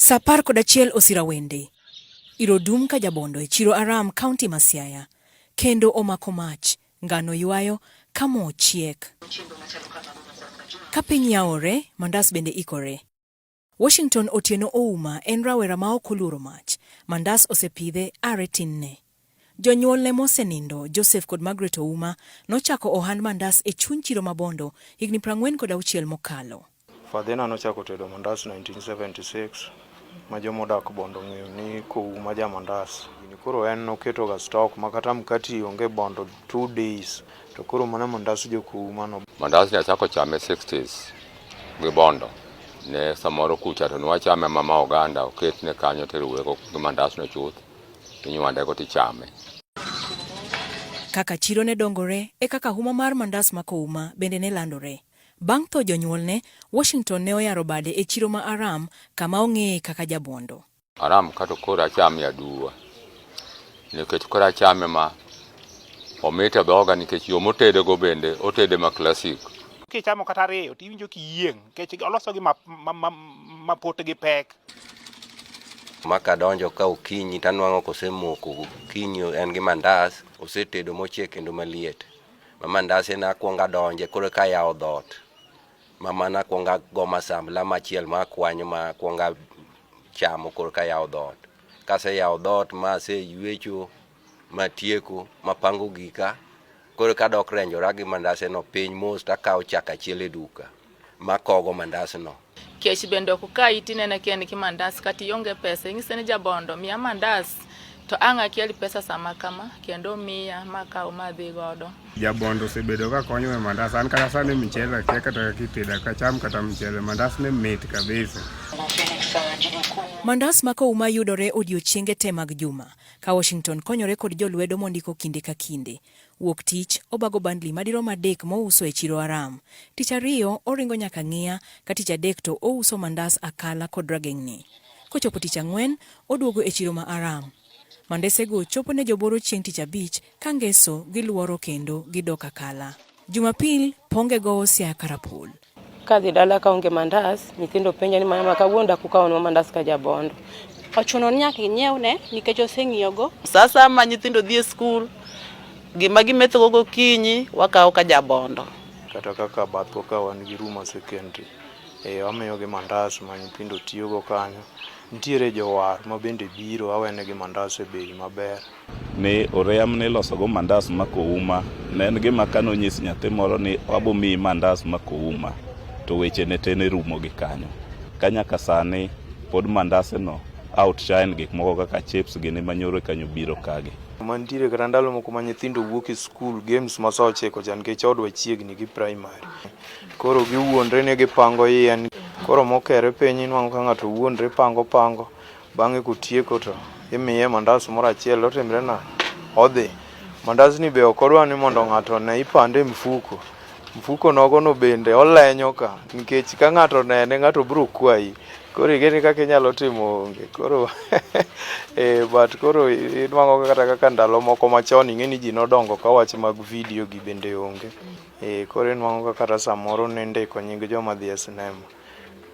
Saa 11 Osirawende. Iro dum ka jabondo e chiro Aram, kaunti ma Siaya. Kendo omako mach, ngano ywayo ka mo chiek. Ka piny yawore, mandas bende ikore. Washington Otieno Ouma en rawera ma ok oluoro mach. Mandas osepidhe are tinne. Jonyuolne mosenindo, Joseph kod Margaret Ouma, nochako ohand mandas e chuny chiro ma Bondo higni 46 mokalo. Fadhina nochako tedo mandas 1976 ma joma odak Bondo ong'eyo ni Kouma ja mandas. Gini koro en noketo ga stock ma kata mkati onge Bondo 2 days to koro mana mandas jo Kouma no. Mandas ne achako chame 60s gi Bondo. Ne samoro kucha to nwachame mama oganda oketne kanyo tiruwe gi mandas no chuth tinywande go tichame. Kaka chiro ne dongore e kaka huma mar mandas ma Kouma bende ne landore. Bang' tho jonyuolne, Washington ne oyaro bade e chiro ma Aram kama ong'eye kaka Jabondo. Aram kato koro achame aduwa nikech koro achame ma omit e dhoga nikech yo motedego bende otede ma classic. Kichamo kata ariyo to iwinjo kiyieng' nikech olosogi ma potgi pek. Ma kadonjo ka okinyi tanwang'o kosemoko okinyi en gi mandas osetedo mochiek kendo maliet. Ma mandas en akwongo adonje koro eka ayawo dhoot. Ma mana akwongo ago masambla machiel ma akwanyo ma akwongo achamo koro eka ayawo dhoot. Kaseyawo dhoot ma aseywecho matieko mapango gika koro eka adok renjora gi mandase no piny mos takawo chak achiel e duka makogo mandas no. Kech bende ok kayi tinene ka en gi mandas kata ionge pesa inyise ni jabondo miya mandas to ang' akel pesa sama kama kendo omiya makaw madhi godo. Jabondo osebedo ka konyowa e mandas. An kata sani mchele akia kata kaka itedo, ok acham kata mchele. Mandas ne mit kabisa. Mandas ma Kouma yudore odiochienge te mag juma, ka Washington konyore kod jolwedo mondiko kinde ka kinde. Wuok tich, obago bandli madirom adek mouso e chiro Aram. Tich ariyo, oringo nyaka Ng'iya, ka tich adek to ouso mandas Akala kod Rageng'ni. Kochopo tich ang'wen, oduogo e chiro ma Aram. Mandesego chopo ne joboro chieng' tich abich ka ngeso giluoro kendo gidok Akala. Jumapil, Ponge gowo Siaya Karapul. Kadhi dala kaonge mandas, nyithindo penja ni mama kawuono dak ukawonwa mandas ka jabondo. Ochuno ni nyaka inyiewne nikech oseng'iyogo. Sa ma nyithindo dhi e skul, gima gimethogo gokinyi wakawo ka jabondo. Kata kaka bathwa ka wan gi Ruma Secondary, wamiyogi mandas ma nyithindo tiyogo kanyo. Nitiere jowar ma bende biro awenegi mandas e bei maber. Ni oreya mane ilosogo mandas ma Kouma ne en gima kane onyis nyathi moro ni wabo miyi mandas ma Kouma to weche ne te ne rumo gi kanyo. Ka nyaka sani pod mandas no outshine gik moko kaka chips gini manyoro kanyo biro kagi. Mantiere kata ndalo moko ma nyithindo wuok e skul games ma saa ochiko cha nikech odwa chiegni gi primary. Koro giwuondre ni gipango yien. Koro mokere piny inwang'o ka ng'ato wuondre pango pango. Bang'e kotieko to imiye mandas moro achiel otimre nade? Odhi. Mandas ni be ok odwa ni mondo ng'ato one ipande e mfuko. Mfuko nogo no bende olenyo ka nikech ka ng'ato onene ng'ato biro kwayi. Koro ing'e kaka inyalo timo onge. Koro but koro inwang'o kata kaka ndalo moko machon ing'e ni ji nodongo ka wach mag video gi bende onge. Koro inwang'o ka kata samoro nindiko nying joma dhi e sinema.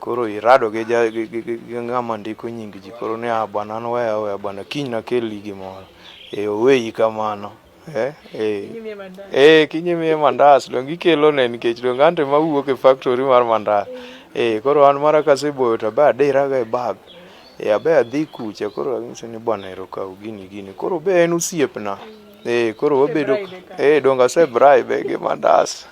Koro irado gi ja gi ng'ama ndiko nying ji koro ni ah bwana an weya aweya bwana kiny nakelni gimoro. Oweyi kamano. Kiny imiye mandas donge ikelone nikech donge anto ema awuok e factory mar mandas. Koro an mara kaseboyo to abe adiraga e bag. Abe adhi kucha koro anyise ni bwana ero kaw gini gini. Koro be en osiepna. Koro wabedo donge ase bribe gi mandas.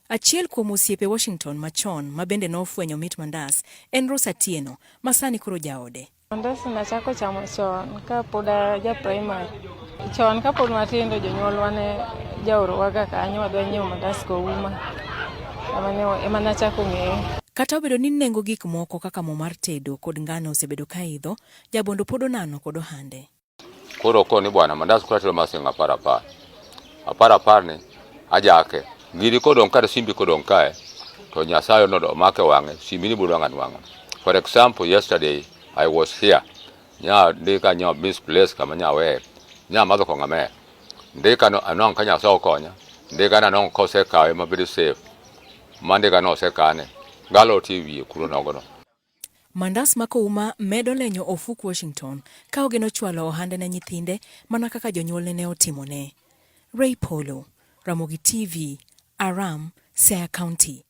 Achiel kuom osiepe Washington machon ma bende nofwenyo mit mandas en Rose Atieno ma sani koro jaode. Mandas nachako chamo chon kapod aja primary. Chon kapod watindo jonyuolwa ne jaorowaga kanyo wadhi wanyiew mandas Kouma. Ema nachako ng'eye. Kata obedo ni nengo gik moko kaka mo mar tedo kod ngano osebedo ka idho, Jabondo pod onano kod ohande. Koro okoni bwana mandas koro atero mar siling apar apar. Apar apar ni ajake. Gini kodong' kata simbi kodong' kae to Nyasaye nodo omake wang'e simbi ni biro nwang'o anwang'a. For example, yesterday I was here. Nya ndika nya misplace kama nya weye. Nya madho kong'o amer. Ndika no anwang'o ka Nyasaye okonya. Ndika no anwang'o kosekawe ma very safe. Ma ndika no osekane. Galo tie wiye kuro nogono. Mandas ma Kouma medo lenyo ofuk Washington ka ogeno chwalo ohande ne nyithinde mana kaka jonyuolne ne otimone. Ray Polo, Ramogi TV, Aram, Siaya County.